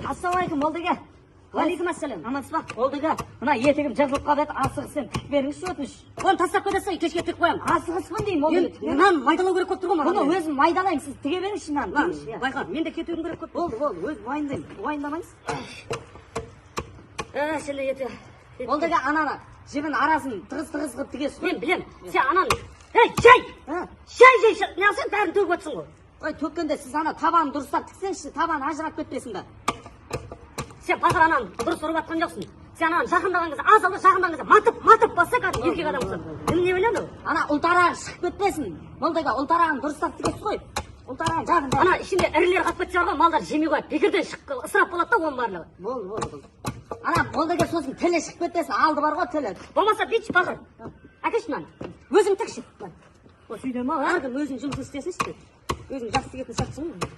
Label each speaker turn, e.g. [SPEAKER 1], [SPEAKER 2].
[SPEAKER 1] Ассалаумағалейкум, молдеке.
[SPEAKER 2] Уағалейкум ассалам.
[SPEAKER 1] Амансыз ба, молдеке? Мына етігім жыртылып қалып еді, асығыспен тігіп беріңізші, өтініш.
[SPEAKER 2] Оны тастап кетесің, кешке тігіп қоямын.
[SPEAKER 1] Асығыспын деймін, молдеке.
[SPEAKER 2] Енді мынаны майдалау керек болып тұр ғой маған.
[SPEAKER 1] Бұны өзім майдалаймын, сіз тіге беріңізші мынаны.
[SPEAKER 2] Мынаны,
[SPEAKER 1] Тігіңізші, иә.
[SPEAKER 2] Байқа, мен де кетуім керек көп.
[SPEAKER 1] Болды, болды, өзім уайымдаймын, уайымдамаңыз.
[SPEAKER 2] Ә, сен де ете.
[SPEAKER 1] Молдеке, ананы жібін арасын тығыз тығыз қылып тігесіз ғой.
[SPEAKER 2] Мен білем, сен ананы. Ей, жай!
[SPEAKER 1] А?
[SPEAKER 2] Жай, жай, жай. Не сен бәрін төгіп отырсың ғой.
[SPEAKER 1] Ой, төккенде сіз ана табанын дұрыстап тіксеңізші, табаны ажырап кетпесін да.
[SPEAKER 2] Сен, пақыр, ананы дұрыс ұрып жатқан жоқсың. Сен ананы жақындаған кезде, аз алды, жақындаған кезде матып, матып басса, кәдімгі еркек адам ұқсап. Не білемін ол?
[SPEAKER 1] Ана ұлтарағы шығып кетпесін. Молдеке, ұлтарағын дұрыстап тігесіз ғой. Ұлтарағын жақын.
[SPEAKER 2] Ана ішінде ірілер қалып кетсе бар ғой, малдар жемей қояды. Бекерден шығып ысырап болады да оның барлығы.
[SPEAKER 1] Болды, болды, болды. Ана, молдеке, сосын тілі шығып кетпесін, алды бар ғой тілі.
[SPEAKER 2] Болмаса бүйтші, пақыр. Әкелші мынаны. Өзің тікші. О, сөйдем ма? Әркім өзінің жұмысын істесінші. Өзің жақсы тігетін сияқтысың ғой.